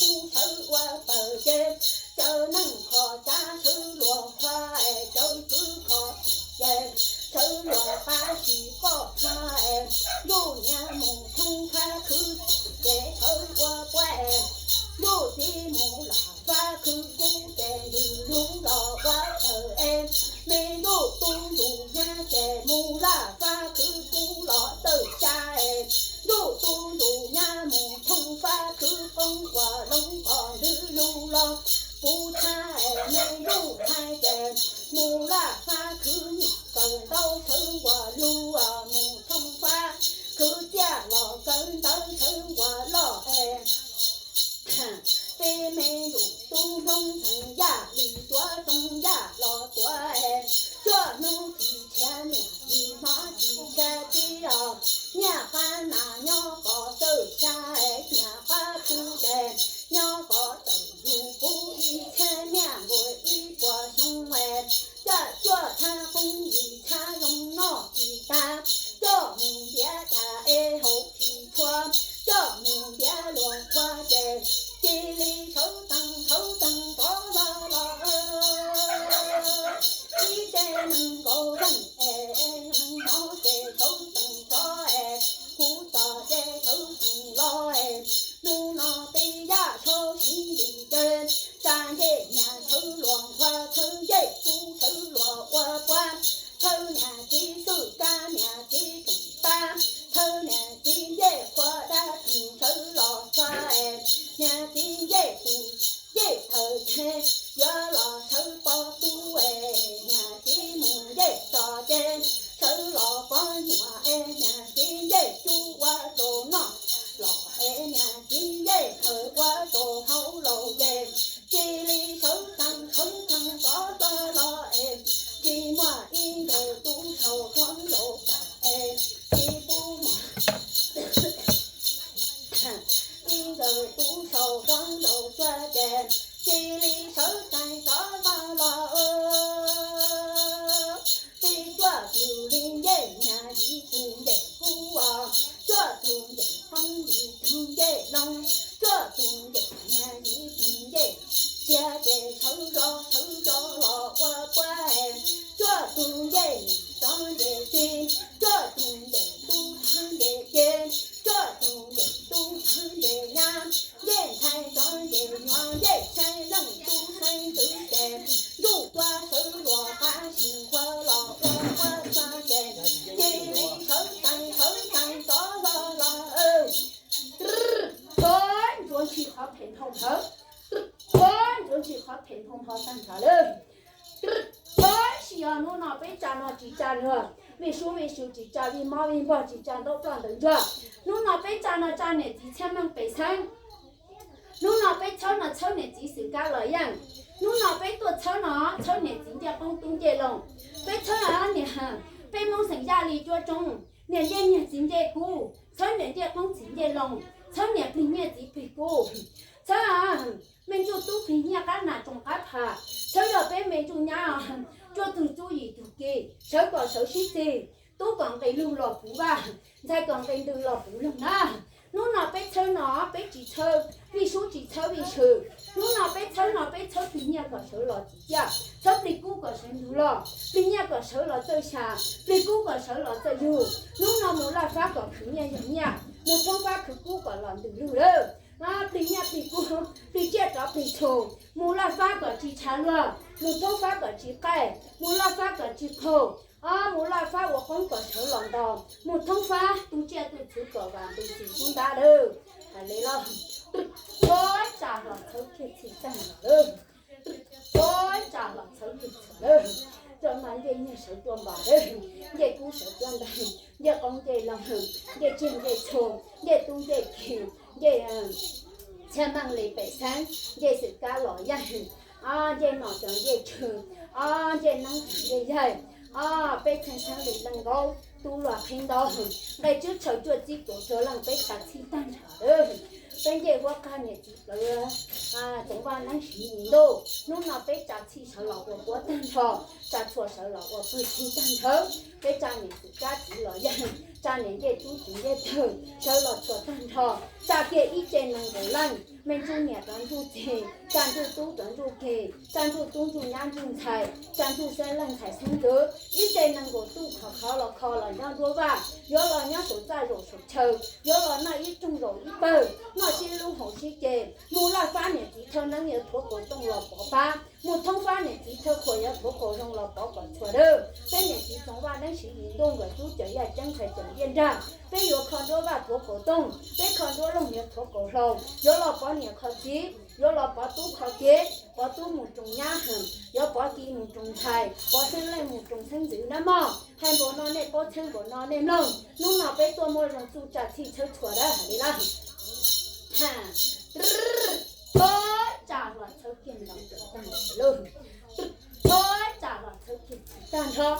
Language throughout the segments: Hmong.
Kuv sawv ua paws ces cov neeg qhov tsav sawv luag qhuav, cov kwv qhov ces sawv luag qab tsis poj tshaj. Ntuj niam mus thoob fab khwv ces sawv ua puab, ntuj txiv mus lam fab khwv kub ces ntws lug los ua paws es, me ntuj tub ntuj nyab ces mus laj fab khwv kub los tawm xya es, ntuj tub ntuj nyab mus thoob fab khwv qoob ua loo qos ntws lug los puv tshab es, me ntuj thaib ces mus laj fab khwv niam kaws ntaub sawv ua lug mus thoob fab khwv txiaj los kaws ntawv sawv ua loj es, peb me ntuj tub Hmoob txheem yaj li tuav tsoo yaj los tuav es, cuaj hnub tsis tshiav niam tsis hmo tsis tshiav txiv os, niaj qab nas nyob qos txawj xya es, niaj qab tub ces nyob qos tawm yug puv ib txhiab niaj nkaus ib puas xyoo es, caj cuaj txhab qoob yim txhab zoo noj tsis tag, coj mus ntiav tas es haus tsis tshua, coj mus ntiav luag qhuav ces cia li sawv tsees sawv tsees rov los los, ib tsev neeg nkaus zeej es, hnov ces sawv tsees rov es, kuv txog ces sawv tsees los es, hnub no peb yaj sau siv li ces, tsa ncej niam sawv luag qhuav, txhawb ncej kub sawv luag ua puab, txhawb niam txiv xwm kab niam txiv tseem tab, txhawb niam txiv ncej qhuav dab tseem sawv los txog es, niam txiv ncej tus ncej thaum ces yuav los sawv pov tub es, niam txiv mus ncej txog ces sawv los pov nyuam es, niam txiv ncej cub ua rau noj los es, niam txiv ncej khaws ua rau hauv laus ces, cia li sawv tsees sawv tsees rov los los es, tsis muaj ib nkawm tub sau rov nraud tom es, tsis pub muaj ib nkawm tub sau rov nraud tsuag ces, cia li sawv tsees rov los los, peb cuaj tus li ncej niam yim tus ncej kub os, cuaj tus ncej qoob yim tus ncej loo, cuaj tus ncej niam yim tus ncej txiv ces sawv zog sawv zog los ua puab, cuaj tus ncej niam rov ncej txiv, cuaj tus ncej tub rov ncej ces, cuaj tus ncej tub rov ncej nyab, ncej ntxhais rov ncej nyuam, ncej saib leej tub saib ntxwv ces, ntuj tuab sawv luag qab sim nqhuav los ua puab txog ces, cia li sawv tsees sawv tsees rov los los, pab ntsuav ntshis qhov phem dhau ntawd, pab ntsuav ntshis qhov phem dhau ntawd tag nrho lawm. Tab sis yog hnub no peb tsa no tsis tsa luag, vij sub vij sw tsis tsa, vij mob vij npog tsis tsa, ntaub ploj ntawv ntsuag. Hnub no peb tsa no tsa niam txiv txhiaj meej pem xeeb. Hnub no peb txhawb no txhawb niam txiv xwm kab los yeej. Hnub no peb tuaj txhawb no txhawb niam txiv ncej qoob tub ncej loo. Peb txhawb niam, peb Hmoob xeem Yaj li cuab tsoob, niam ncej niag txiv ncej kub, txhawb niam ncej qoob txiv ncej loo, txhawb niam plig nyiaj txiv plig kub, txhawb me ntsuj tub plig nyiaj qab nas tsoos qab pham, txhawb rau peb me ntsuj nyab, tsuaj tug txub yim tug ke, sawv kom sawv sib txig, tub kom nqis lug los puv vaj, ntxhais kom nqis ntws los puv loog na. Hnub no peb txhawb no peb tsis txhawb vij sub tsis txhawb vij sw. Hnub no peb txhawb no peb txhawb plig nyiaj kom sawv los txim ciaj, txhawb plig kub kom sawv ntug los, plig nyiaj kom sawv los txawj xya, plig kub kom sawv los txawj yug. Hnub no mus laj fab kom khwv nyiaj yog nyiaj, mus thoob fab khwv kub kom los ntws lug lawm. Plig nyiaj plig kub, plig tsiaj rov plig txhu, mus laj fab kom tsis tshav luag, mus thoob fab kom tsis qaij, mus laj fab kom tsis qaug, mus laj fab ua qoob kom sawv los ntau, mus thoob fab tu tsiaj tu txhu kom vam ntu xim xub ntab lawm. Hais li los, pab tsa los txhawb kiag txhij tag lawm, pab tsa los txhawb kiag txhij lawm. Rau mas ncej nyiaj sawv tuaj npas lawm, ncej kub sawv tuaj nteeg, ncej qoob ncej loo, ncej tsiaj ncej txhu, ncej tub ncej ki, ncej txhiaj meej li pem xeeb, ncej xwm kab los yeej, ncej nom cov ncej tswv, ncej neeb cov ncej yaig, peb txheej xeeb li leej nkaub, tub luag qhib ntaub, nqe tswb tshaw cuaj txib kaum rau leej peb tsa txhij tag nrho lawm. Peb ncej huab qag niam txiv plawv, tsoom vaj neeb siv ntuj, hnub no peb tsa txhij sawv los ua puab tag nrho, tsa txhua sawv los ua pawg txhij tag nrho. Peb tsa niam txiv kab txiv los yeej, tsa niam ncej tub txiv ncej tawg sawv los txhua tag nrho, tsa kiag ib tse nees nkaum leej, me ntsuj niam rov ntsuj txiv, tsa ntsuj tub rov ntsuj ki, tsa ntsuj tub ntsuj nyab ntsuj ntxhais, tsa ntsuj xeeb leej ntxhais xeeb ntxwv, ib tse nees nkaum tub khov khov los kho los nyob nruab vaj, yuav los nyob saum txaj zaum saum chaw, yuav los noj ib rooj zaum ib pawg, noj sib hlub haus sib ce, mus laj fab niam txiv thawj neeb yuav thuav kaus tooj los pov pab, mus thoob fab niam txiv thawj qhuas yuav thuav kaus zoo los pov kom txhua dawb. Peb niam txiv Txoov Vaj Neeb Siv Yim Ntuj nkawm tub cawm yaj ceeb ntxhais cawm ncej nrag, peb yuav kho nruab vaj thuav kaus tooj, peb kho nruab loog yuav thuav kaus hlau, yuav los pov niam kho txiv, yuav los pov tub kho kiv, pov tub mus roos nyab heem, yuav pov kiv mus roos ntxhais, pov xeeb leej mus roos xeeb ntxwv na mog. Hais npaum no nej paub txheeb npaum no nej mloog. Hnub no peb tuaj muaj zoo txuj tsa txhij txhawb txhua dawb hais li lawm. Thov tsa los txhawb kiag nrov tag lawm, thov tsa los txhawb kiag tag nrho.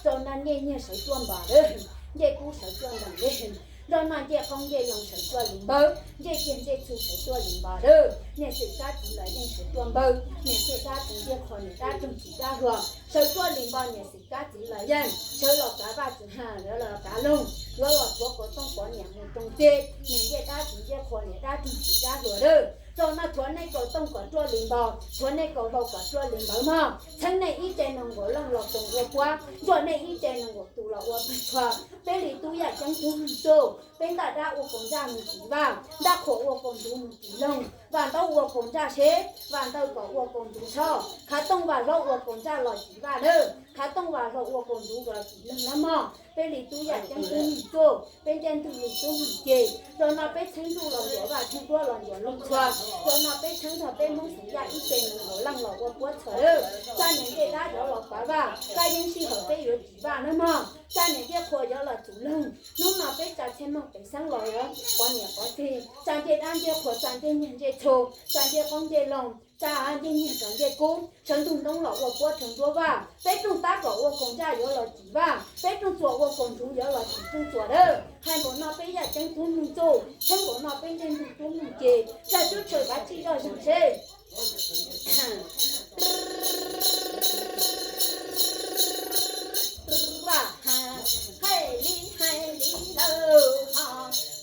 Rau no ncej nyiag sawv tuaj npog lawm, ncej kub sawv tuaj npog lawm, rau no ncej qoob ncej loo sawv tuaj li npawg, ncej ciaj ncej txhu sawv tuaj li npog lawm, niam xwm kab txiv los yeej sawv tuaj npawg, niam xwm dab txeev ncej qhuas niam dab roog txiv dab hluas sawv tuaj li npog, niam xwm kab txiv los yeej sawv los kav vaj txwv ha, yuav los kav loog, yuav los thuav kaus tooj pov niam mus roos txiv, niam ncej dab txeev ncej qhuas niam dab roog txiv dab hluas lawm. Rau no thuav nej kaus tooj kom ruaj li npog, thuav nej kaus hlau kom ruaj li npawg mog. Txheeb nej ib tse nees nkaum leej los koom ua puab, ntsuam nej ib tse nees nkaum tus los ua pawg txhua. Peb li tub yaj ceeb tub neeg txuj, peb ntaj dab ua kaus ntsaj mus tim vaj, ntaj qhuas ua kaus ntsuv mus tim loog, vam ntaub ua kaus ntsaj seb, vam ntawv kom ua kaus ntsuv tshoj, khav tooj vam hlob ua kaus ntsaj los tim vaj lawm, khav tooj vam hlau ua kaus ntsuv los tim loog na mog. Peb li tub yaj ceeb tub neeg txuj, peb ncej ntug li tub neeg ci. Rau no peb txheeb ntuj los ncuav vaj, txheeb duab los ncuav loog txhua. Rau no peb txheeb nrog peb Hmoob Xeem Yaj ib tse nees nkaum leej los ua puab txhua lawm. Tsa niam ncej dab yuav los kav vaj, kab yeeb sij hawm peb yuav tim vaj na mog. Tsa niam ncej qhuas yuav los txwm loog. Hnub no peb tsa txhiaj meej pem xeeb los yuav pov niam pov txiv. Tsa ncej dab ncej qhuas, tsa ncej nyiag ncej txhu, tsa ncej qoob ncej loo, tsa ncej nyiag rov ncej kub, sawv ntug ntoob los ua puab rau nruab vaj. Peb rooj tab kom ua kaus ntsaj yuav los tim vaj, peb rooj txuas ua kaus ntsuv yuav los tim rooj txuas lawm. Hais npaum no peb yaj ceeb tub neeg txuj, txheeb npaum no peb ncej ntug tub neeg ci. Tsa sub tshaw kav tsij zoj zeeg seb. Vaj ha, hais li hais li lawm ho,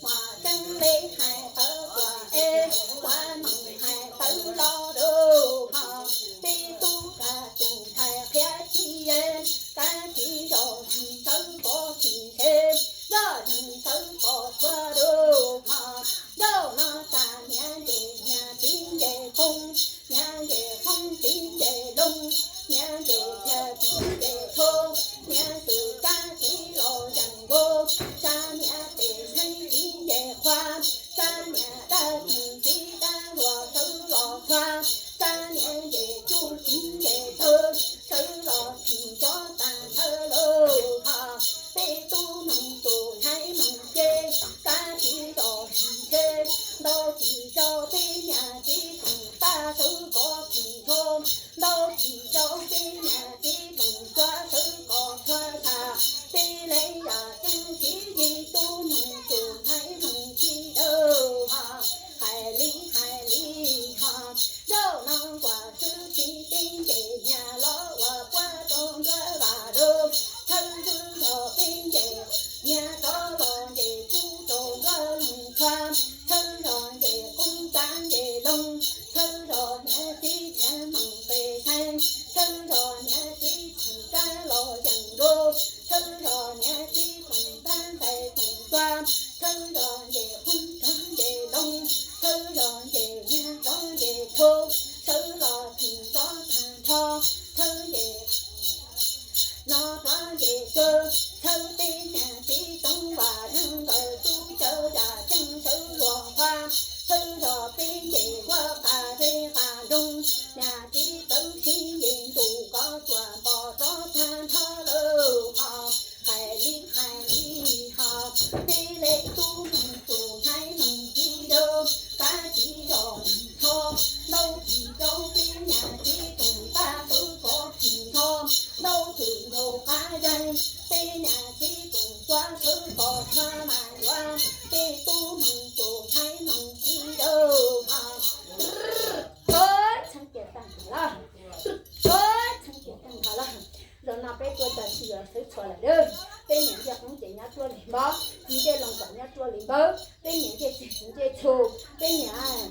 mas ceeb li hais tawv tuaj es, mas meej hais tawv los lawm ho. Peb tub kav tus ntxhais qhia txiv, kav txiv zoj zeeg tawv kom txhij seb, zoj zeeg tawv kom txhua lawm ho. Zaum no tsa niam ncej nyiag txiv ncej qoob, niam ncej qoob txiv ncej loo, niam ncej nyiag txiv ncej txhu, niam xwm kab txiv los yeej nkaus, tsa niam pem xeeb txiv ncej qhuav, tsa niam dab txeev txiv dab hluas sawv los txhua, tsa niam ncej tsuj txiv ncej tawg sawv los txhij cov tag nthawv lawm ho. Peb tub neeg txuj ntxhais neeg ci, kav txiv zoj zeeg seb, ntau tsis tau peb niam txiv koom tab sawv kom txhij txhua, ntau tsis tau peb niam txiv koom tua sawv kom txhua tag, peb li yaj ceeb txiv yig tub neeg txuj ntxhais neeg ci lawm ho. Hais li hais li ho, zaum no nkuaj xwb txij peb ncej nyiag los ua puab rau nruab vaj lawm, txhawb zog peb ncej nyiag rov los ncej kub rau nruab loog txhua, txhawb zog ncej qoob tsa ncej loo, txhawb zog niam txiv txhiaj meej pem xeeb, txhawb zog niam txiv txhij kab los yeej nkaus, txhawb zog niam txiv koom tab ntxhais koom tua, txhawb zog ncej qoob rov ncej loo, txhawb zog ncej nyiag rov ncej txhu, txhawb los txhij cov tag nrho, txhawb ncej no rov ncej tsawv, txhawb peb niam txiv Txoov Vaj Neeb nkawd tub cawm yaj ceeb sawv los qhuav, txhawb zog peb ncej huab qab zej qab nroog, niam txiv tawv sib yig ntuj koj tsuas pom rov tag nrho lawm ho. Hais li hais li ho, peb li tub neeg txuj ntxhais neeg ci lawm, kav txiv zoj zeeg txhua, ntau tsis tau peb niam txiv koom tab sawv kom txhij txhua, ntau tsis tau qab zeeg, peb niam txiv koom tua sawv kom txhua mas yuav, peb tub neeg txuj ntxhais neeg ci lawm ho. Txheeb kiag tag nrho lawm, txheeb kiag tag nrho lawm. Zaum no peb tuaj tag txhij los sawv txhua lawm lawm. Peb niam ncej qoob ces nyob tuaj li npog, ncej loo kom nyob ruaj li npawb, peb niam ncej txiag tsis ncej txhu, peb niam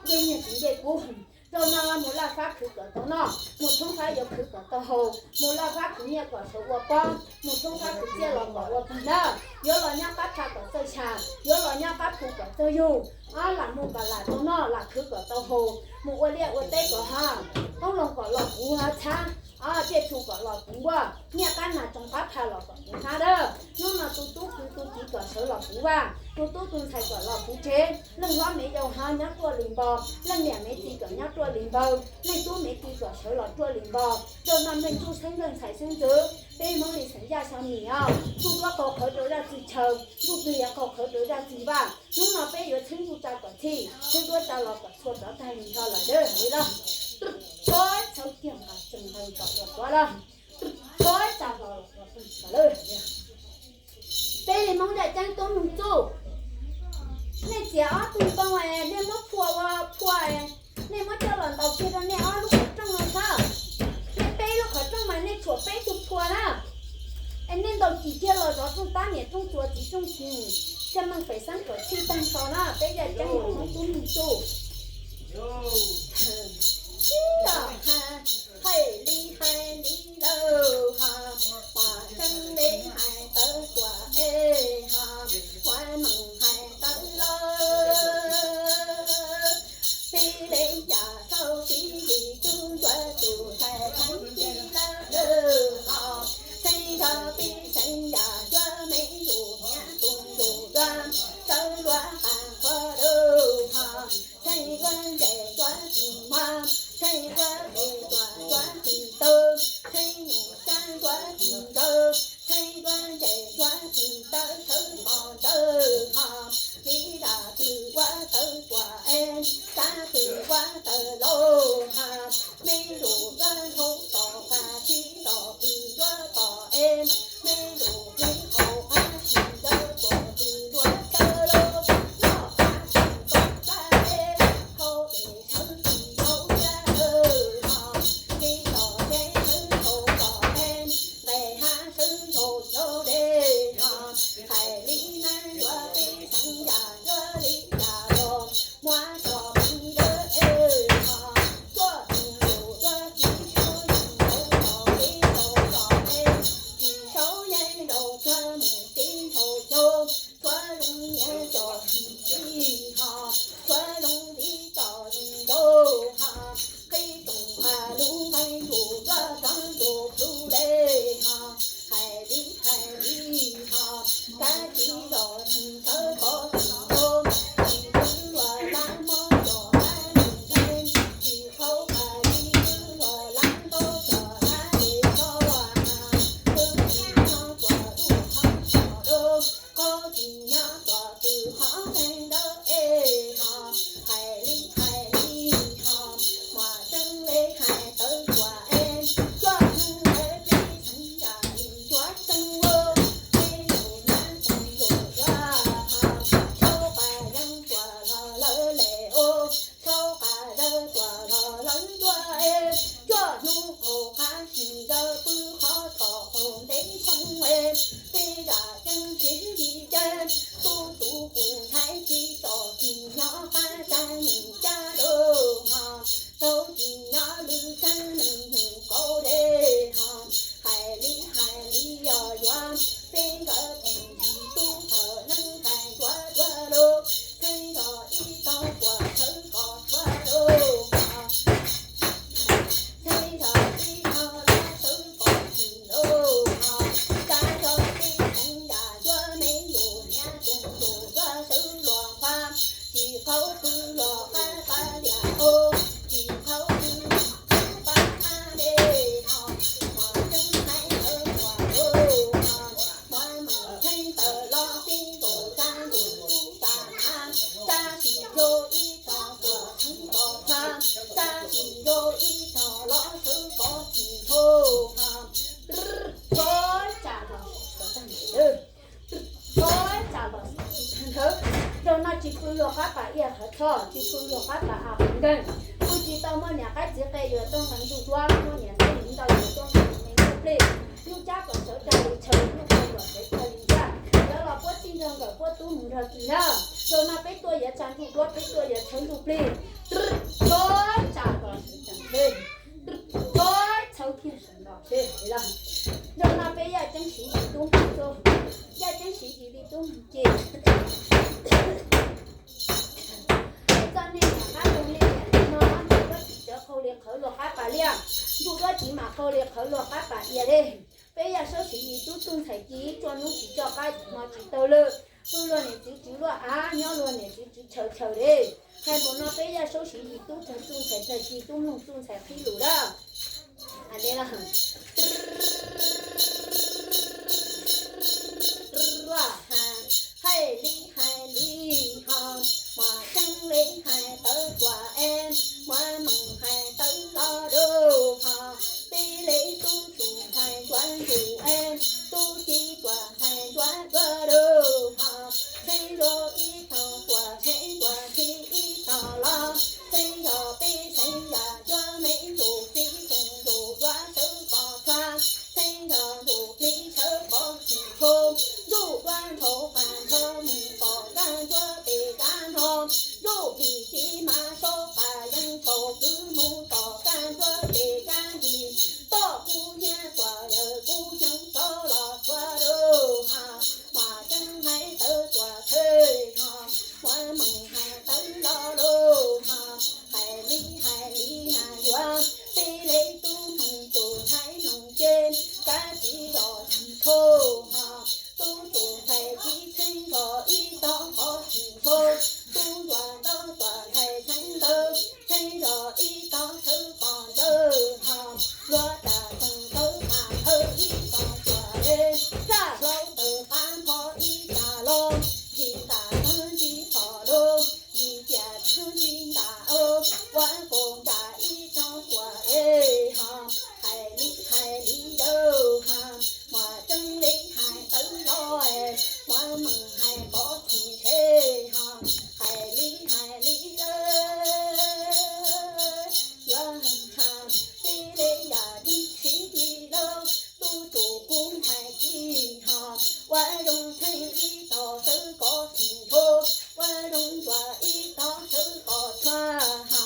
ncej nyiaj tsis ncej kub. Zaum no mus laj fab khwv kom tau noj, mus thoob fab yuav khwv kom tau haus, mus laj fab khwv nyiaj kom sawv ua pob, mus thoob fab khwv txiaj los kom ua pawg na, yuav los nyob qab pha kom txawj xya, yuav los nyob qab phu kom txawj yug, ob lam mus kom lam tau noj, lam khwv kom tau haus, mus ua liaj ua teb kom hov, qoob loo kom los puv hov txhab, ob, tsiaj txhu kom los puv nkuaj, nyiaj qab nas tsoos qab pha los kom puv hnab dawb. Hnub no tus tub kwv tus kiv kom sawv los puv vaj, tus tub tus ntxhais kom los puv tsev, leej hlob me yau hov nyob ruaj li npo, leej niam me txiv kom nyob ruaj li npawg, leej tub me txiv kom sawv los ruaj li npo. Zaum no nplej ntsuj xeeb leej ntxhais xeeb ntxwv, peb Hmoob li xeem Yaj Xyooj Mim os, ntsuj duab qau qhawv rau zaj txwv chaw, ntsuj twg yav qau qhawv rau zaj txwv vaj. Hnub no peb yuav txheeb ntsuj tsa kom txhij, txheeb duab tsa los kom txhua rov tag li nrho lawm dawb li los. Txhob txhawb kiag nqa tsees nqaws tom ua quav los, txhob tsa los ua pawg lawm. Peb li Hmoob zaj ceeb tub nug txuj, nej txiav ob tug ntoo es nej muab phua ua phua, nej muab coj los ntaus kiag rau nej ob lub qhov rooj no xwb. Nej peb lub qhov rooj mas nej tshuam peb tug phua na. Es nej ntaus cim kiag los zov rooj tab niam rooj txuas txiv rooj txwv, xya meej pem xeeb kom txhij tag nrho na peb zaj ceeb tub nug txuj. Hais li hais li lawm hos, mas tseeb li hais tawv tuaj es hos, ua meej hais tawv lawm. Tib li yam sau tib yim tub ntsuag tus ntxhais txheeb tib lawm hos, txheeb zog tib txheeb yam cuab me yus niam tus yus dua, sawv luag qas qhuav lawm hos, txheeb luag ntses cuab tsis muaj, txheeb luag pes tuam cuab tsis tawg, txheeb nyuj sab cuab tsis ntawd, txheeb luag ntses cuab tsis tawg sawv pom ntawd hos, vim dab twg ua tawv tuaj es, dab twg ua tawv lauj hos, me lus luag nthaub tom qab tsis tom pw luag tom es, me lus me qau qab tsis ntawd tuaj pw luag tawv lauj, noj qab tsis tom plab es, hau es sawv tsis tau siab lawm hos, tsis tom ces sawv tau tom es, nqes hav sawv tau cov dej hos, hais li na yuav peb xeem yam yuav li cas los, muab tso peb lawm es hos, tsuaj tus ntsuj luag tsis tshua yeej rau los peb tau los es, tsis tau yeej rau tsuag mus tib nthau cov, tsuag zoo nyiam cov tsis txij hos, tsuag zoo li cov zoo nraug hos, qhib rooj qab lub nqeeb tus luag rov ntuj plub dej hos, hais li hais li hos, kav tsis zos tsis txawv qhov tsis nraug, tsis pw luag lab mob cov lab nus nthe, tsis qhau qas li pw luag lab ntaub cov lab es txhob ua nas, pw tsis nyob tuaj lub qhov tshos dub, qhov tsis nyob tuaj pw qhov nqeeg dawb es hos, hais li hais li hos, muaj tseeb li hais tawv tuaj es, coj hnub es peb xeem yam li yuav tseeb ua, peb lus nyab tseeb yuav yuav hos, txhob qas yeeb tuaj los lawv le ua, txhob qas dawb tuaj los lawv ntuaj es, coj hnub qaug qab tsis dawb pw qhov txhos qaug ntev xyoo es, peb zaj ceeb tsis yim ces, tub tus kuv ntxhais tsis txom tsis nyob qab tsa nws caj dab hos, tau tsis nyob lwm tseeb nws nyuj kaub dej hos, hais li hais li yog yuav peb nkawd tus tub thawm neeb tais tuav tuav lug, txheeb zog ib tog tuaj txhawb koj tuav lug hos, txheeb zog ib tog los sawv koj tsis lug hos, tag zog tib teev yam yuav me yus niam tus yus yuav sawv luag qhuav, tsis qhau pw luag qab pab liam ua, tsis qhau pw luag qab pab ab dej hos, muaj tseeb hais tawv tuaj lug hos, muaj meej txheeb tawv los pib nkaus tsa nkaus tub tsa hnav, tsa tsis zoo ib tog tuaj txheeb koj tshua, tsa tsis zoo ib tog los sawv koj tsis nthua hos, txhob tsa los txog tag nrho. Zaum no tsis pw luag qab pas iab qhov txhoj, tsis pw luag qab pas av qhov nkeeg, pw tsis tau muaj niam qab txiv qe yuav tuaj nqee ntsuj duab, muaj niam txiv ntau yuav tuaj nqee me ntsuj plig, nyuj tsab kom sawv tag li chaw, nyuj qau kom sawv tag li ntsaj, yuav los Puab txij nrog nkawm, puab tub mus nrog kis na. Zaum no peb tuaj yuav tsa ntuj duab, peb tuaj yuav tshawb ntuj plig. Tuab tsa kom sawv tsees, tuab tshawb kiag sawv ntxov. Zaum no peb yaj ceeb siv yim tub, yaj ceeb siv yim li tub mus ces txoj neej yam qab qau, neej yam li no, ntuj duab tsis cawv qhau li qhawv luag qab pas liaj, ntuj duab tsis mam qhau li qhawv luag qab pas ia li. Peb yaj saub siv yim tub txuj ntxhais ci, tsuaj hnub tsis coj qab, yim hmo tsis tau lwj, pw luag niam txiv tswv luaj av, nyob luag niam txiv tswv chaw chaw li. Hais npaum no peb yaj saub siv yim tub txuj ntxhais txag ci, tub mloog txuj ntxhais qhib lus lawm. Hais li hais li ho, muaj tseeb li hais tawv tuaj es, muaj meej hais tawv los lawm ho. Peb li tub txuj ntxhais ntsuav ntsuav es, tub ci tuaj ntxhais ntsuav ntsuav lawm ho. Txheeb zog ib tog tuaj, txheeb tuaj txheeb ib tog los, txheeb zog peb txheeb yam cuab me ntsuj plig txoos ntsuj duab sawv pov txhua, txheeb zog ntsuj plig sawv pov txhua, ntsuj duab nthau qab nthau mus pom kab ntsuab pem kab nthau, ntsuj plig tsis mas saub qab yeej thaum kwv mus tom kab ntsuab pem kab ntsis, tom kuv nyiaj tuaj yawg kuv xyoob tso los txhua lawm ho. Muaj tseeb hais tawv tuaj txhawj ho, muaj meej hais tawv los lawm ho. Hais li hais li na yuav, peb li tub mloog txuj ntxhais mloog ces, kab tsis zos tsis tshau ho. Tub txuj ntxhais ci txheeb zog ib tog qhov tsis tshau, tub ntsuag ntaub tuaj ntxhais txheeb ntawd, txheeb zog ib tog sawv qos ntawd ho. Luag tsa txoog tawv qab ntawd ib tog tuaj es, tsa hlau tawv qab npho ib tag los, ntsis ntas txog ntsis txhom los, ntsis ciaj txog ntsis ntas os, ua kaus ntas ib tog tuaj es ho. Hais li hais li lawm ho, muaj tseeb li hais tawv los, muaj meej hais pov txhua ntshe ho. Hais li hais li lawm, yuav ha, tib li yam tib si li lawm, tub txuj kuv ntxhais ci ho, ua zoo txheeb ib tog sawv kos txhua ntshe, ua zoo ntsuag ib tog sawv kos txhua ha.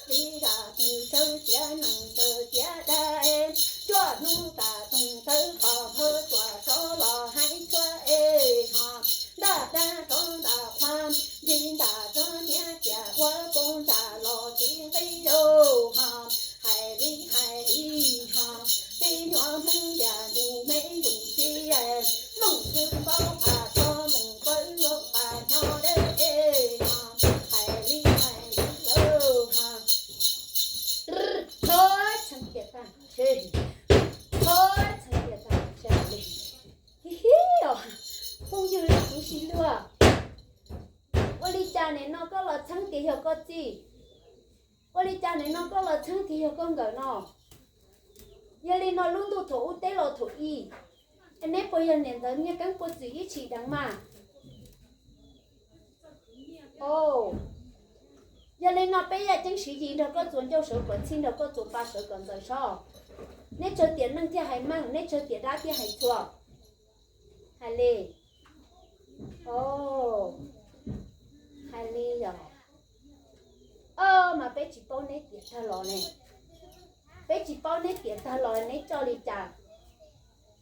Li yam tus sawv tiav neeg sawv tiav dab, tsuaj hnub tas txoog sawv qos npawg tuaj rov los hais txhua es ho. Ntaj dab rov ntaj qhua, ntsis ntaj rov niab tias ua kaus ntaj los tsis nqis lauj ho. Hais li hais li ho, peb nyuam Hmoob yam yus me yus txiv, mloog xwb npaub qab txog mloog txawv luag qab nyob deb ho. Hais li hais li lawm ho. Thov txheeb tias tag, thov txheeb tias tag, hi hi os, phooj ywg li kuv sib luag. Ua li cas nim no koj los txheeb tias yog koj txij? Ua li cas nim no koj los txheeb tias yog koj nkawm no? Yog li no lub ntuj thaum ub teb los thaum i, es neb puas yog niam ntxawm Nyiaj Keeb puas txwm ib tshim deev mas? Yog li no peb yaj ceeb siv yim nrog koj txuas ncauj sawv kom txhij, nrog koj txuas pa sawv kom ntxaws sov. Neb tsawg tiam neeg thiaj hais meej, neb tsawg tiam dab thiaj hais txhua. Hais li, hais li yog, o, mas peb tsis paub neb tiam tag los ne. Peb tsis paub neb tiam tag los neb coj li cas.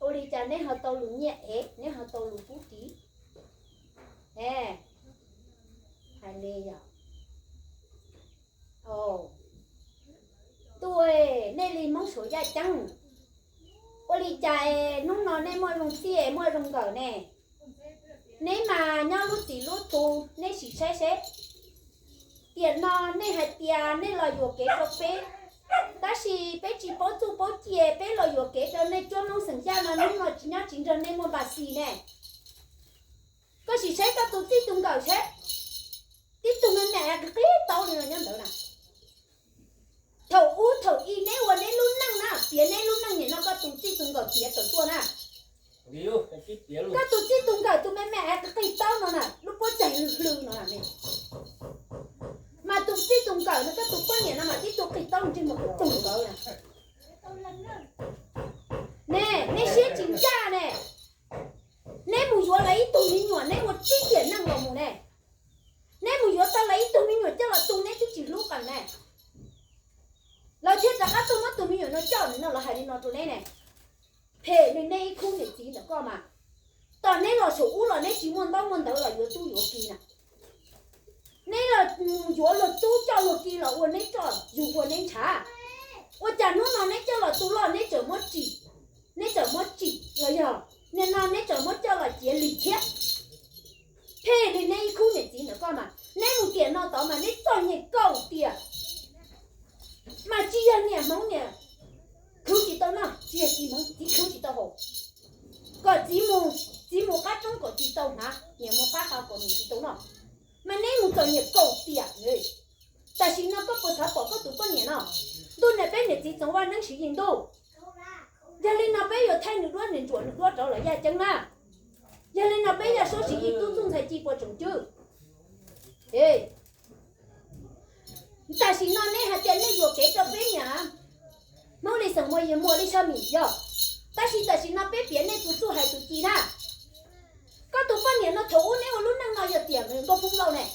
Ua li cas neb ho tau lus nyiaj ev, neb ho tau lus pub ris? E, hais li yog, o, tuaj, nej li Hmoob Suav yaj ceeb. Ua li cas hnub no nej muaj zoo txij muaj zoo nkawm ne? Neb mas nyob lub txim lub tus, neb sim saib seb. Tiam no nej hais tias nej los yuam kev rau peb, tab sis peb tsis paub txuj paub ci, peb los yuam kev rau nej cuab Hmoob xeem Yaj no, hnub no tsis nyob tsis nrog nej muaj npa xis ne. Koj sim saib koj tus txij tus nkawm seb, tib tug me me qig taub li no nyob ntawd na. Thaum ub thaum i neb ua neb lub neej na, piav neb lub neej nim no koj tus txij tus nkawm piav tawm tuaj na. Koj tus txij tus nkawm tus me me qig taub no na, lub pob cag hlw hlw no na. Mas tus txij tus nkawm no, koj tus poj niam no mas tib tug qig taub ntsej muag kub tug nkawd na. Ne, neb siab tsis ncaj ne. Neb mus yuav lawv ib tug me nyuam neb ua tsib tiam neej los mus ne. Neb mus yuav tau lawv ib tug me nyuam coj los tu neb twb tsis hlub qees ne. Lawv thiaj rov qab tuaj muab tus me nyuam no coj no los hais li no rau neb ne. Phem li neb ib khub niam txiv ntawm koj mas, tos neb los saum ub los neb tsis muaj ntaub muaj ntawv los yuav tub yuav ki na. Neb los yuav luag tub coj luag ki los ua neb txoj yug ua neb ntshav. Ua cas hnub no neb coj los tu loj neb tseem muab tsim, neb tseem muab tsim los yog nim no neb tseem muab coj los ciav lim thiab. Phem li neb ib khub niam txiv ntawm koj mas neb mus tiam no tod mas neb txom nyem kaum tiam. Mas tsis yog niam hmoov niam khwv tsis tau noj, tsis yog txiv hmoov txiv khwv tsis tau haus, kom txiv mus, txiv mus qab roob kom tsis tau hnav, niam mus qab qau kom niam tsis tau noj. Mas neb mus txom nyem kaum tiam. Tam sim no koj puas xav pom koj tus poj niam no? Ntuj niam peb niam txiv txoov vaj neeb siv yeej ntuj. Yog li no peb yuav thaij nws duab nws ntsuam nws duab rov los yaj ceeb na. Yog li no peb yaj suab siv yeej tub txuj ntxhais ci puas tsoom cwb. Tam sim no neb hais tias nej yuam kev rau peb niam, Hmoob li xeem muas yog muas li xya mim yog, tab sis tam sim no peb piav nej tus txuj hais tus ci na. Koj tus poj niam no thaum ub neb ua lub neej no yog tiam nkauj Hmoob Lauj ne,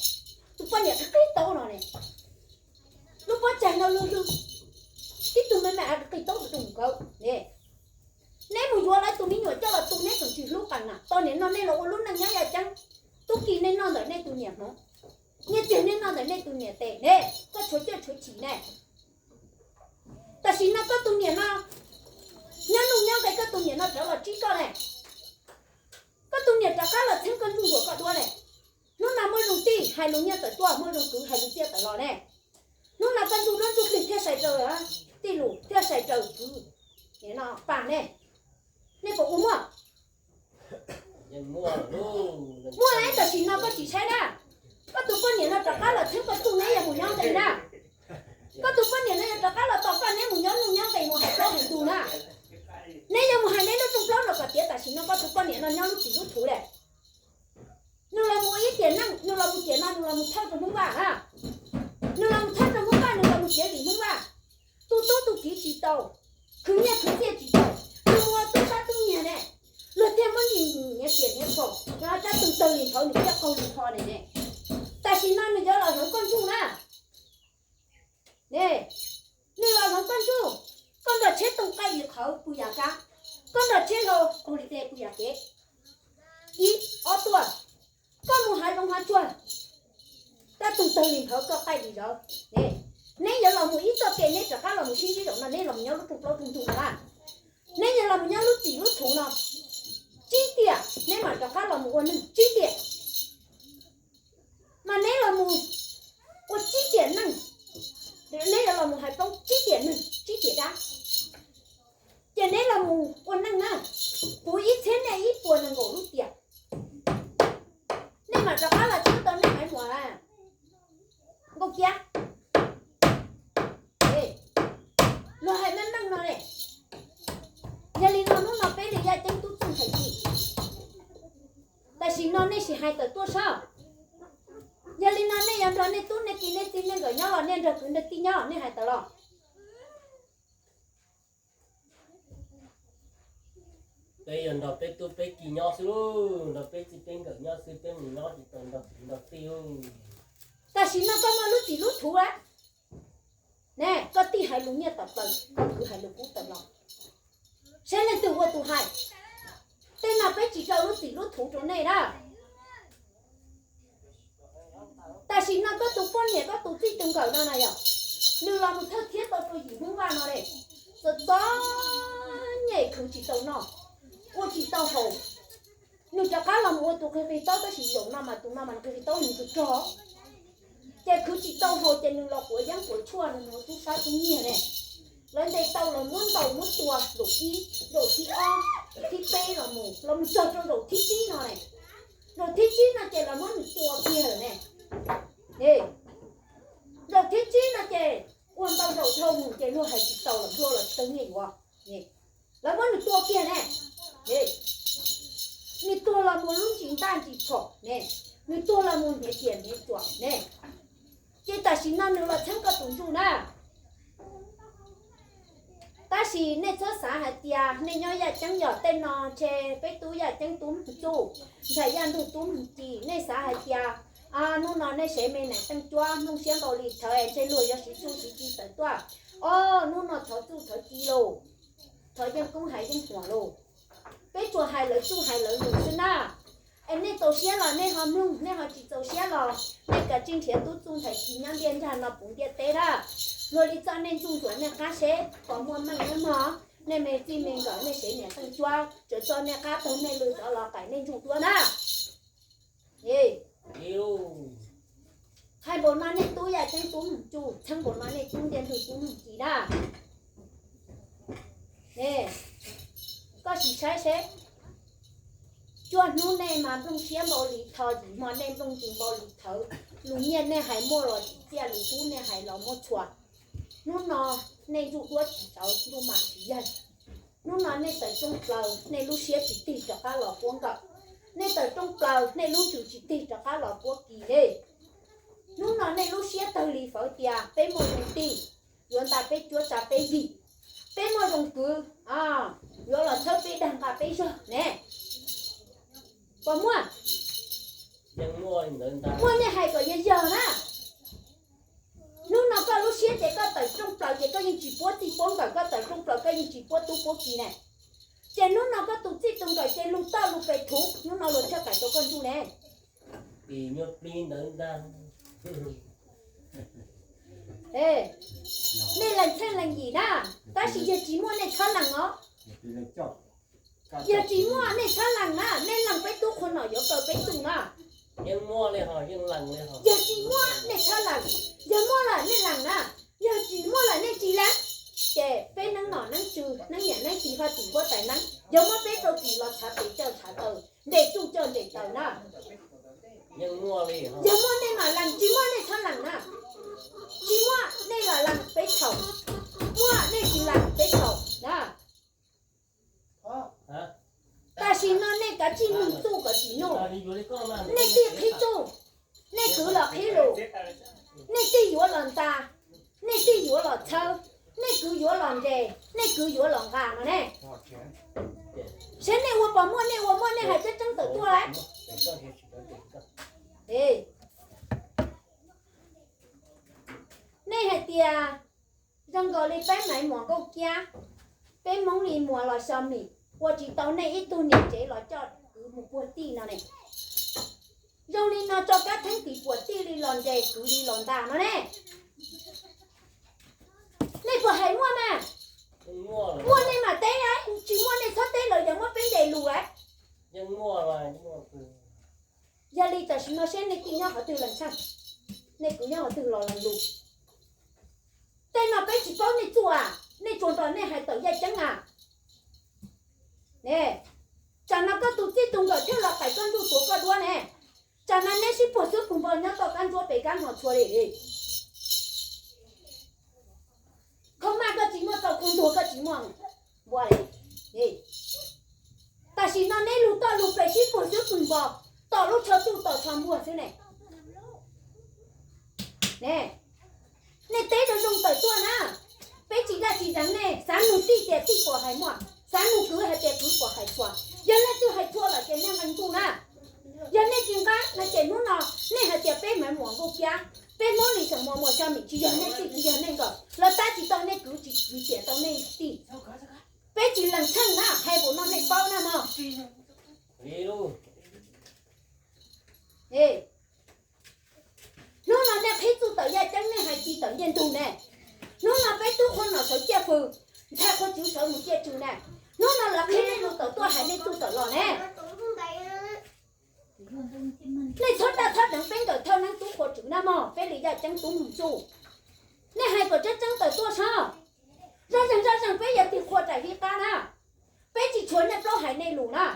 tus poj niam qig qig taub no ne, lub pob tsaig no lwj lwj, tib tug me me qig taub tus tus nkawd ne. Neb mus yuav lawv tus me nyuam coj los tu neb tseem tsis hlub qees na, tos nim no nej los ua lub neej nyob yaj ceeb, tub ki nej noj ntawm nej tus niam hmoov, nyiaj txiag nej noj ntawm nej tus niam tes ne, koj tshuav coj tshuav chim ne. Tam sim no koj tus niam no nyob nuj nyob nqe, koj tus niam no rov los tsib koj ne. Koj tus niam rov qab los txheeb koj ntsuj nruas koj duab ne. Hnub no muaj zoo tij hais lus nyiaj tawm tuaj, muaj zoo kwv hais lus txiaj tawm los ne. Hnub no koj ntsuj duab ntsuj plig thiaj sai raws tij lus thiaj sai raws kwv, nim no pam ne. Nej puas ua muaj? Muaj, tam sim no koj tsis saib na. Koj tus poj niam no rov qab los txheeb koj txuj neb yuav mus nyob nqe na. Koj tus poj niam no yuav rov qab los tos koj neb mus nyob nuj nyob nqe mus hais plaub hais ntug na. Neb yuav mus hais neb lub rooj plaub los kom tiav tam sim no koj tus poj niam no nyob lub txim lub thuv lawm. Nws los mus ib tiam neej, nws los mus tiam no nws los mus thawj rau Hmoob Vaj na. Nws los mus thawj rau Hmoob Vaj, nws los mus tiav lim Hmoob Vaj. Tu tub tu kiv tsis tau, khwv nyiaj khwv txiaj tsis tau, nws mus ua tub sab tub nyiag ne. Luag thiaj muab nws niam tiam niam txom, rab tug tawg li nthawv nws thiaj qaug li qho ne ne. Tam sim no nws yuav los hloov koj ntsuj na. Ne, nws los hloov koj ntsuj, koj nrog tsheb tooj qaij li qhawv pw yam kab, koj nrog tsheb hlau qaug li de pw yam kev. Ib ob tuaj, koj mus hav zoov hav tsuag, rab tug tawg li nthawv koj qaij li zawv. Ne, neb yuav los mus ib txoj kev neb rov qab los mus sib ntsib zaum no neb los mus nyob lub rooj plaub rooj ntug no na. Neb yuav los mus nyob lub txim lub thuv no tsib tiam neb mam rov qab los mus ua neeg tsib tiam. Mas neb los mus ua tsib tiam neeg, neb yuav los mus hais plaub tsib tiam neeg tsib tiam dab, ces neb los mus ua neej na, puv ib txhiab nej ib puas nees nkaum lub tiam, nej mam rov qab los txhawb tau nej haiv muam Nkauj Kiab. Luag hais meej meej no ne. Yog li no hnub no peb li yaj ceeb tub txuj ntxhais ci, tam sim no nej sim hais tawm tuaj saib. Yog li no nej yuav nrog nej tub nej ki nej txiv nej nkawm nyob los nej nrog kwv nrog tij nyob nej hais tawm los? Peb yog nrog peb tub peb ki nyob xwb, nrog peb txij peb nkawm nyob xwb, peb mus nyob tsis tau nrog kwv nrog tij. Tam sim no koj muaj lub txim lub thuv lawm ne, koj tij hais lus nyiaj tawm plaws, koj kwv hais lus kub tawm los, saib leej twg ua tus hais. Tej no peb tsis rau lub txim lub thuv rau nej na. Tam sim no koj tus poj niam koj tus txij tus nkawm no na yog, nws los mus thawj thiab tau rau yim Hmoob Vaj no ne, txom txom nyem khwv tsis tau noj, ua tsis tau haus. Nws rov qab los mus ua tus qig qig taub tab sis zaum no mas tus no mas nws qig qig taub nws tus rog, ces khwv tsis tau haus ces nws los quav yeeb quav tshuaj, nws ua tub sab tub nyiag ne. Lawv ntes tau los muab ntaus muab tua zaum ib, zaum thib ob, thib peb los mus, los mus txog rau zaum thib tsib no ne. Zaum thib tsib no ces los muab nws tua kiag lawm ne. Zaum thib tsib no ces ua ntau zaum dhau mus ces luag hais tsis tau los luag los tsis tau nyiaj yuav. Lawv muab nws tua kiag ne. Nws tuag los mus lub ntsis ntaj ntsis phom ne, nws tuag los mus hniav tiam hniav tsuam ne. Ces tam sim no nws los txheeb koj tus ntsuj na. Tab Tab sis nej txhob xav hais tias nej nyob Yaj Ceeb yog tej no ntshe peb tub Yaj Ceeb tub Mloog Txuj, ntxhais Yaj Ntug tub Mloog Ci, nej xav hais tias hnub no nej sev me nees teej cuab, nplooj siab npau li thawv es ntshe luag yuav siv txuj siv ci tawm tuaj. Ob hnub no thov txuj thov ci lauj, thov yeej koob hais yeej huam lauj. Peb tsuas hais lawv txuj hais lawv lus xwb na. Es nej txaus siab los nej ho mloog, nej ho tsis txaus siab los nej kav tsij nrhiav tub txuj ntxhais ci nyob ntiaj nrag no puv ntiaj teb na. Luag li txoj nej ntsuj ntsuam nej qab seb puas muaj meej muaj mog. Nej me txij me nkawm nej sev niam teej cuab, tsuas tso nej qab taug nej lw rov los qaim nej ntsuj duab na. Hais npaum no nej tub Yaj Ceeb tub Mloog Txuj, txheeb npaum no nej tub Ntiaj Ntug tub Mloog Ci na. Koj sim saib seb, cuaj hnub nej mas nplooj siab npau li tho, yim hmo nej nplooj ntws npau li thawv, lus nyiaj nej hais muaj los tsis txiaj, lus kub nej hais los muaj txhua. Hnub no nej ntsuj duab tsis tau, ntuj mas tsis yawg. Hnub no nej tawm rooj plaws, nej lub siab tsis tig rov qab los puab nkawm. Nej tawm rooj plaws, nej lub ntsws tsis tig rov qab los puab kis li. Hnub no nej lub siab tawg li fawv tias peb muaj zoo tij, yuav nta peb cuab tsa peb yig, peb muaj zoo kwv, yuav los txhawb peb dag nqa peb zog ne. Puas muaj? Muaj nej hais kom yog yog na. Hnub no koj lub siab ces koj tawm rooj plaws ces koj yeej tsis puab txij puab nkawm, koj tawm rooj plaws koj yeej tsis puab tub puab ki ne. Ces hnub no koj tus txij tus nkawm ces lus toj lus pes thuv, hnub no luag thiaj qaim tau koj ntsuj ne. Nej lees tsheej lees yim na, tab sis yog tsis muaj nej txhob lees os. Yog tsis muaj nej txhob lees na, nej lees peb tub qhua nom yuav kaw peb tug na. Yog tsis muaj nej txhob lees, yog muaj lawm nej lees na, yog tsis muaj lawm nej tsis lees. Ces peb neeb nom neeb tswv neeb niam neeb txiv hoj tim huab tais neeb yuav muab peb rau tim los tshav tes coj tshav taw, ntes tsuj coj ntes taw na. Yog muaj nej mam lees, tsis muaj nej txhob lees na. Tsis muaj nej los lees peb txhaum, muaj nej tsis lees peb txhaum na. Tam sim no nej kav tsij nug txuj kom tsim nyog, nej tig qhib txuj, nej kwv los qhib lus, nej tig yuav los nta, nej tig yuav los txhawb, nej kwv yuav los nres, nej kwv yuav los nqa no ne. Saib nej ua puas muaj, nej ua muaj nej hais tseeb tseeb tawm tuaj lawm. Nej hais tias zoo nkaus li peb Maiv Muas Nkauj Kiab, peb Hmoob li Muas los Xyo Mim, ua tsis tau nej ib tug niam tsev los coj kwv mus puag tij no ne. Zoo li no tso kab theeb tim puag tij li los nres kwv li los nta no ne. Nej puas hais muaj mas? Muaj nej mam teb, tsis muaj nej txhob teb lawm, yog muab peb ntes lus lawm. Yog li tam sim no seb nej tij nyob qhov twg lees tsheej, nej kwv nyob qhov twg los lees lus. Tej no peb tsis paub nej txuj a, nej tsuas nrog nej hais tawm yaj ceeb a. Tsam no koj tus txij tus nkawm thiaj los qaim koj ntuj tuav koj duab ne. Tsam no neb sib puag xwb pug npo nyob toj kab ntsuab pem kab hno txhua li. Khaub maj koj tsis muaj, tau kua ntuag koj tsis muaj npua li. Tam sim no neb lug toj lug pes sib puag xwb pug npo, tom lub tsho tsuj tom tsho npuag xwb ne. Nej teb zoo zoo tawm tuaj na. Peb tsis daj tsis deev nej, xav nug tij tias tij puas hais muaj, xav nug kwv hais tias kwv puas hais txhua. Yog leej twg hais txhua lawm ces nej nqe ntuj na. Yog nej tsis nqa no ces hnub no nej hais tias peb Maiv Muas Nkauj Kiab, peb Hmoob li Xyooj Muas, Muas Xyo Mim, tsis yog nej txij tsis yog nej nkawm, los tab tsis tau nej kwv tsis kwv tiam tau nej tij. Peb tsis lees tsheej na, hais npaum no nej paub na mog. Hnub no nej qhib txuj tawm yaj ceeb, nej hais ci tawm ntiaj ntug ne. Hnub no peb tub qhua nom sawv ciaj fws, ntxhais qhua tswv sawv mus ciaj tswv ne. Hnub no lawv qhib nej lus tawm tuaj hais nej txuj tawm los ne. Nej txhob daj txhob deev peb nkawm thawj neeb tub qhua tswv na mog, peb li yaj ceeb tub mus txuj. Nej hais kom tseeb tseeb tawm tuaj seb. Zoj zeeg zoj zeeg peb yuav tig qhua raim vij qab na. Peb tsis tshuav nej plaub hais nej lus na.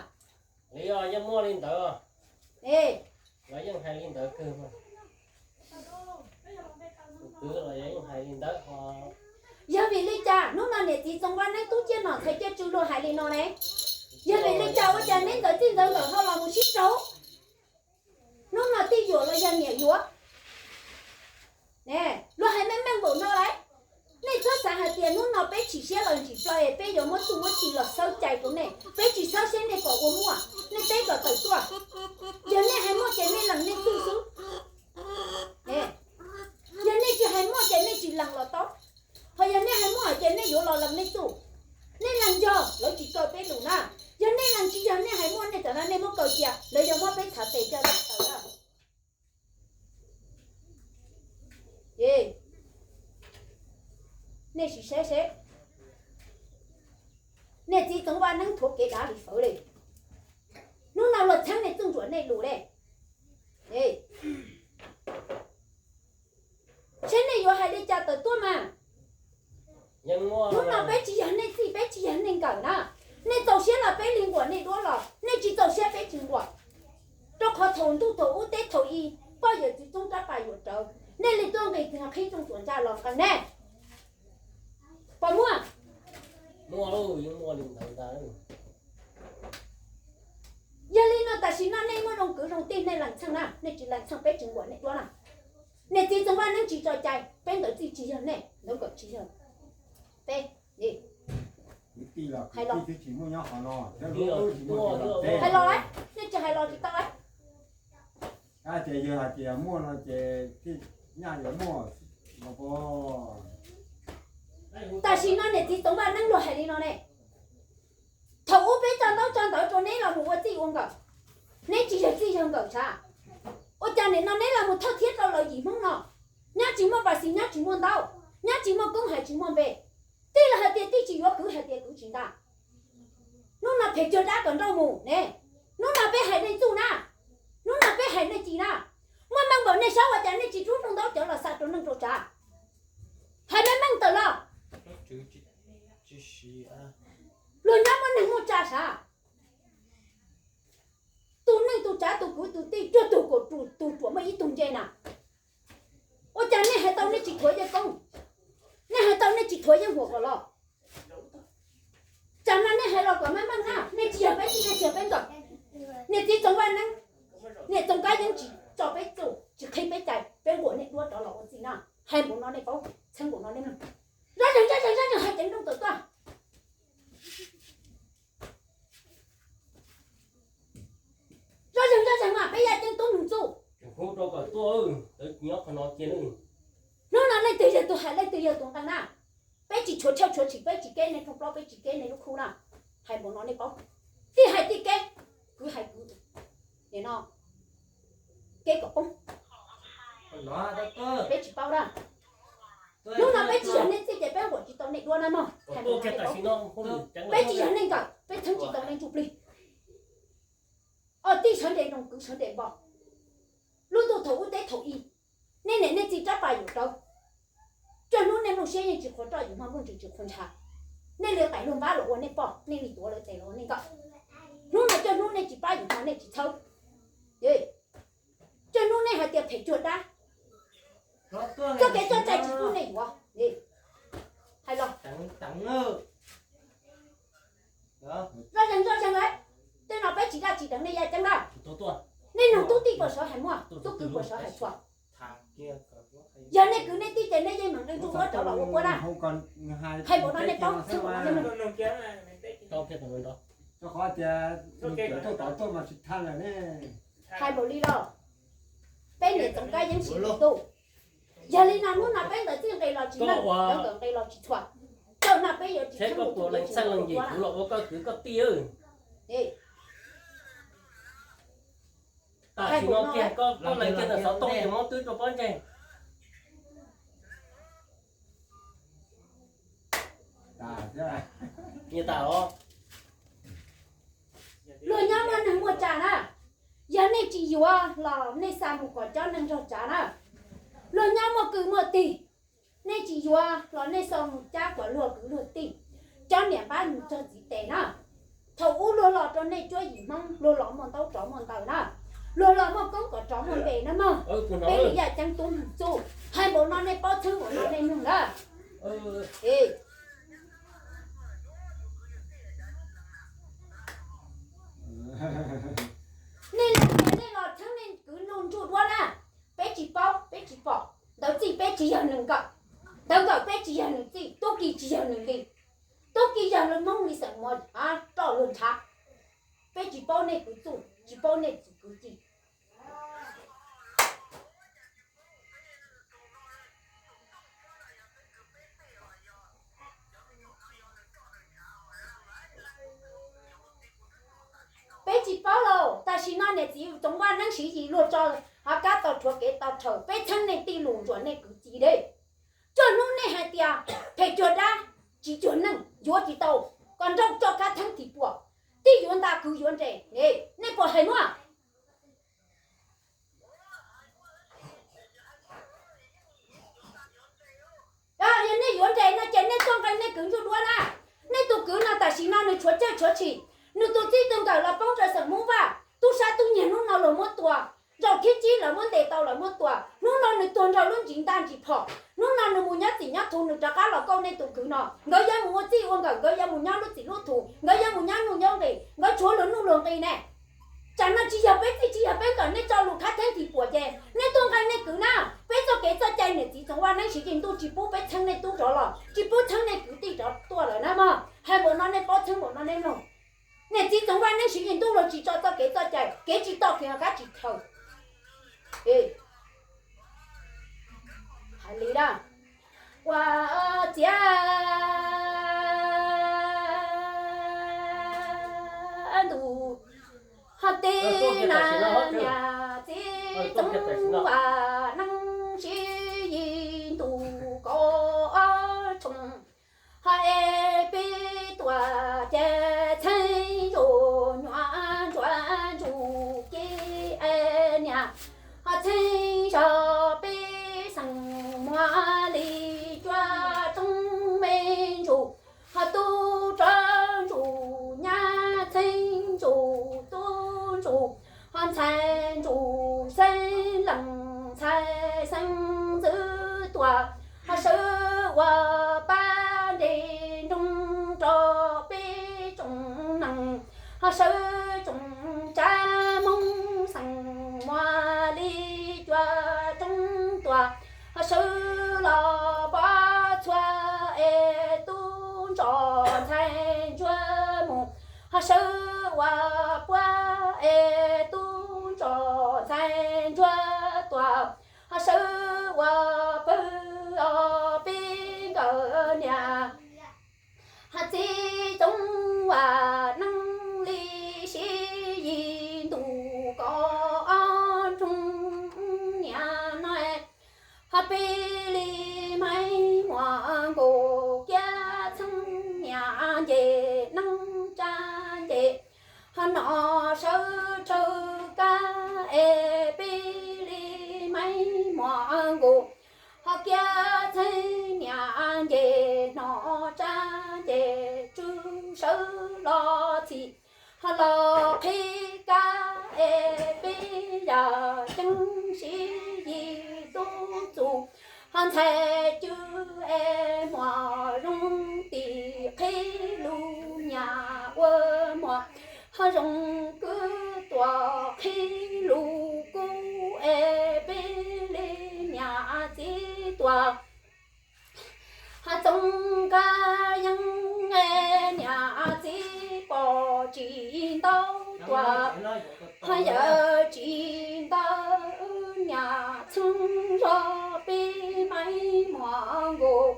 Yeej muaj li ntawd, los yeej hais li ntawd kawg. Tus kwv los yeej hais li ntawd. Yog vim li cas hnub no niam txiv Txoov Vaj Neeb tub ciaj nom ntxhais ciaj tswv luag hais li no ne? Yog vim li cas ua cas neb ntxawm txij ntxawm nkawm ho los mus sib rau? Hnub no tij yuam los yog niam yuav? Luag hais meej meej npaum no lawm. Nej txhob xav hais Ces hnub no peb tsis siab los ntsis plaws es peb yuav muab txuj muab ci los xawb cai rau nej, peb tsis xawb seb nej puas ua muaj, nej teb kom tawm tuaj. Yog nej hais muaj ces nej lees nej txuj xwb. Yog nej tsis hais muaj ces nej tsis lees los tau, ho yog nej hais muaj ces nej yuav los lees nej txuj. Nej lees yog lawv tsis kaw peb lus na, yog nej lees tsis yog nej hais muaj nej tam no nej muab kaw cia lawv yuav muab peb txhais tes coj los taw na. Nej sim saib seb, nej txiv Txoov Vaj Neeb thuav kev dav li fawv li. Hnub no luag txheeb nej txuj ntsuam nej lus li. Seb nej yuav hais li cas tawm tuaj mas. Hnub no peb tsis yog nej txij, peb tsis yog nej nkawm na. Nej txaus siab los peb li nquam nej duab los, nej tsis txaus siab peb tsis nquam. Rau qhov thaum ntuj thaum ub teb thaum i, poj yawm txiv txoob rab pas yuam rawv, nej li tuaj nqis txiv qhib txooj txuam ntsa los nqees ne. Puas muaj? Yog li no tam sim no nej muaj zoo kwv zoo tij nej lees txheej na, nej tsis lees txheej peb tsis nquam nej duab na. Niam txiv Txoov Vaj Neeb tsis tso cai, peb ntawd txij tsis yog nej, ntawd nkawm tsis yog peb. Hais los, hais los, nej tsis hais los tsis tau. Ces yog hais tias muaj no ces nyaj yuav muaj. Tam sim no niam txiv Txoov Vaj Neeb luag hais li no ne, thaum ub peb tso ntaub tso ntawv rau neb los mus ua txij ua nkawm, neb tsis yog txij yog nkawm sav. Ua cas nim no neb los mus thawj thiab rau lawv yim Hmoob no, nyob tsis muaj pas xis nyob tsis muaj ntaub, nyob tsis muaj koob hais tsis muaj npe, tij los hais tias tij tsis yuav kwv hais tias kwv tsis nta. Hnub no phem cuag dab kom nrauj mus ne. Hnub no peb hais nej txuj na, hnub no peb hais nej ci na. Muaj meej npaum nej saib ua cas nej tsis rub rooj ntaub cawv los xa rau neej rau tsav? Hais meej meej tawm los. Luag nyob muaj neeg muaj tsav sav, tus neej tus tsav tus kwv tus tij cuag tus kaum tus ruam muaj ib tug nce na. Ua cas nej hais tau nej tsis thuav yeej koob, nej hais tau nej tsis thuav yeej huam kom los? Tsam no nej hais los kom meej meej na, nej tsis yog peb txij nej tsis yog peb nkawm. Niam txiv Txoov Vaj Neeb, niam Txoov Kab Yeeb tsis tso peb txuj tsis qhib peb cai, peb nquam nej duab rov los ua txij na. Hais npaum no nej paub, txheeb npaum no nej mloog. Zaj zeeg zaj zeeg zaj zeeg hais ceev nrooj tawm tuaj. Zaj zeeg zaj zeeg mas peb yaj ceeb tub nug txuj. Hnub no leej twg yog tus hais leej twg yog tus nqee na. Peb tsis tshuav tshaj tshuav tshim, peb tsis keb nej rooj plaub, peb tsis keb nej lub khub na. Hais npaum no nej paub, tij hais tij keb, kwv hais kwv, nim no keb kom poob. Peb tsis paub na. Hnub no peb tsis yog nej txij ces peb nquam tsis tau nej duab na mog. Hais npaum no nej paub, peb tsis yog nej nkawm, peb txheeb tsis tau nej ntsuj plig. Ob tij sawv nres nroos kwv sawv nres npo. Lub ntuj thaum ub teb thaum i, nej niam nej txiv rab pas yuam rawv. Cuaj hnub nej nplooj siab yeej tsis qhuav roj, yim hmo nplooj ntsws tsis qhuav ntshav. Nej li qais luag npab los ua nej poj, nej li tuav lawv tes los ua nej nkawm. Hnub no cuaj hnub nej tsis pab yim hmo nej tsis txhawb. Cuaj hnub nej hais tias phem cuag dab, txoj kev txoj cai tsis pub nej yuav. Hais los, zaj zeeg zaj zeeg lawm. Tej no peb tsis daj tsis deev nej yaj ceeb lawm. Nej nug tub tij puas sawv hais muaj, tub kwv puas sawv hais txhua. Yog nej kwv nej tij ces nej yeej meem nqe ntsuj muab rov los ua puab na. Hais npaum no nej paub, txheeb npaum no nej mloog. Hais npaum li los, peb niam Txoov Kab Yeeb sim tus tub. Yog li no hnub no peb ntawd txij nqe los tsis meej, peb ntawd nqe los tsis txhua. Txawm no peb yuav tsis txheeb tus tub, tsis txheeb tus tub na. Tam sim no kiag koj lees kiag ntawm xov tooj ces muab twb rau pob ntseg. Nyias tas os. Luag nyob muaj neeg muaj tsav na, yog nej tsis yuav los nej xa mus kom cov neeg nrog tsav na. Luag nyob muaj kwv muaj tij, nej tsis yuav los nej xa mus cab kom luag kwv luag tij, cov niam npab mus txog txiv tes na. Thaum ub luag los rau nej cuab yim Hmoob, luag los muaj ntaub rov muaj ntaw na, luag los muaj koob kom rov muaj npe na mog. Peb li yaj ceeb tub nug txuj, hais npaum no nej paub, txheeb npaum no nej mloog na. Nej los tias nej los txheeb nej kwv luag ntsuj duab na, peb tsis paub peb tsis pom, ntawd txij peb tsis yog neeg nkawm. Ntawd nkawm peb tsis yog nws txij, tub ki tsis yog nws li. Tub ki yog luag Hmoob li xeem Muas roj luag ntshav. Peb tsis paub nej kwv txuj, tsis paub nej txiv kwv tij. Peb tsis paub lauj, tam sim no niam txiv Txoov Vaj Neeb Siv Yis luag tso hov kab tau rhuav kev tau rhawv, peb txheeb nej tij lus ntsuam nej kwv tij deb. Cuaj hnub nej hais tias phem cuag dab, tsis cuag neeg, yuav tsis tau, kom nrauj tso kab theeb tim puam, tij yuav nta kwv yuav nres, nej puas hais nuav? Yog nej yuav nres no ces nej tuaj nqe nej kwv ntsuj duab na. Nej tus kwv no tam sim no nws tshuav cawj tshuav tshis, nws tus txij tus nkawm los poob rau xeem Hmoob Vaj, tub sab tub nyiag hnub no luag muab tua, zaum thib tsib lawv muab ntes tau lawv muab tua, hnub no nws tuag nrog lub ntsis ntaj ntsis phom, hnub no nws mus nyob txim nyob txhuv, nws rov qab los kauj nej tus kwv no, nkawd yuav mus ua txij ua nkawm, nkawd yuav mus nyob lub txim lub txhuv, nkawd yuav mus nyob nuj nyob nqis, nkawd tshuav luag nuj luag nqis ne. Tsam no tsis yog peb txij tsis yog peb nkawm, nej tso lus kab theeb tim puam ces nej tuaj nqe nej kwv na. Peb txoj kev txoj cai niam txiv Txoov Vaj Neeb Siv Yis Ntuj tsis pub peb txheeb nej tub rov los, tsis pub txheeb nej kwv tij rov tuaj lawm na mog. Hais npaum no nej paub txheeb npaum no nej mloog. Niam txiv Txoov Vaj Neeb Siv Yis Ntuj luag tsis tso txoj kev txoj cai, kev tsis toj kev ho kab tsis chaw. Hais li na, ua ciav ntuj ho teb na, niam txiv Txoov Vaj Neeb Siv Yis Ntuj kaum ob tshooj, ho es peb tuaj ces txheeb zuj nyuam ntsuav ntsuj ci es niam, ho txheeb zog peb xeem Muas li cuab tsoob me ntsuj, ho tub rog ntsuj nyab txheeb ntsuj tub ntsuj, ho ntxhais ntsuj xeeb leej ntxhais xeeb ntxwv tuaj, ho sawv ua pab nres nroog rau peb tsoom neeg, ho sawv tsoom tsav Hmoob xeem Muas li cuab tsoob tuaj, ho sawv los pab txhua es tub ntsuag ntxhais ntsuag mus, ho sawv ua puab es tub ntsuag ntxhais ntsuag tuaj, ho sawv ua pawg os peb nkawm niam, ho txiv Txoov Vaj Neeb li Siv Yis Ntuj kaum ob tshooj niam no, ho peb li Maiv Muas Nkaus kiab txheeb niam nce neeb tsa nce, ho nom sawv raug kab es peb li Maiv Muas Nkaus, ho kiab txheeb niam nce nom tsa nce tsw sawv los txhim, ho los qhib kab es peb yawg ceeb Siv Yis tub txuj, ho ntxhais cw es muas zoo tim qhib lus niam ua muas, ho zoo kwv tuaj qhib lus kub es peb li niam txiv tuaj, ho Txoov Kab Yeeb es niam txiv pom tsis ntau tuaj, ho yawm tsis ntau niam txheeb zog peb Maiv Muas Nkaus,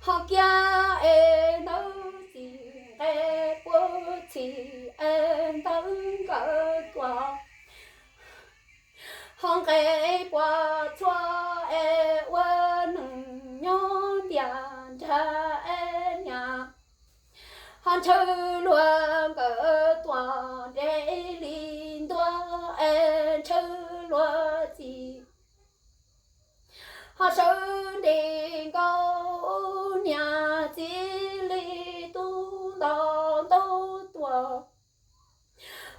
ho kiab es ntawv txim nqe puab txhim es ntawv nkawd tuaj, ho nqe puas txhua es ua neeg nyob ntiaj nrag es niam, ho ntshaw luag nkawd tuaj nres li ntuag es ntshaw luag txim, ho sawv nres nkaus niam txiv li tub ntau ntau tuaj,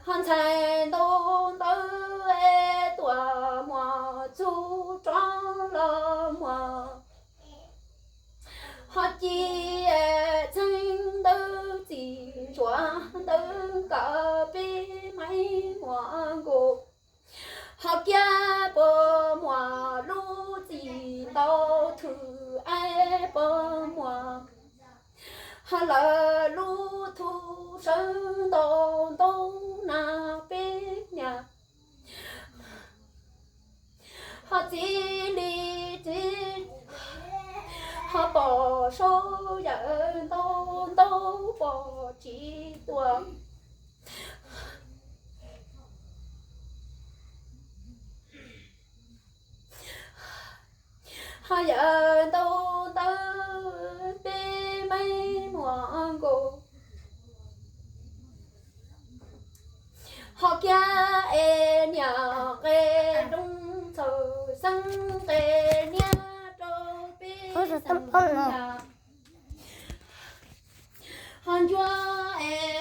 ho ntxhais ntau ntawv es tuaj muas txug rov los muas, ho ci es txheeb ntawv txim ntsuav ntawv nkawd peb Maiv Muas Nkaus, ho kiab puas muas lub txim ntau thwm es Ho lawv lub tug sawv ntau ntau na peb niam, ho txiv li txiv, ho pom saub yawm ntau ntau pom tsis tuaj. Ho yawm ntau ntawd peb meej muam nkaus. Ho kiag es niam nqe rooj txhaws xeeb nqe niab rau peb xeem niam. Ho ncuab es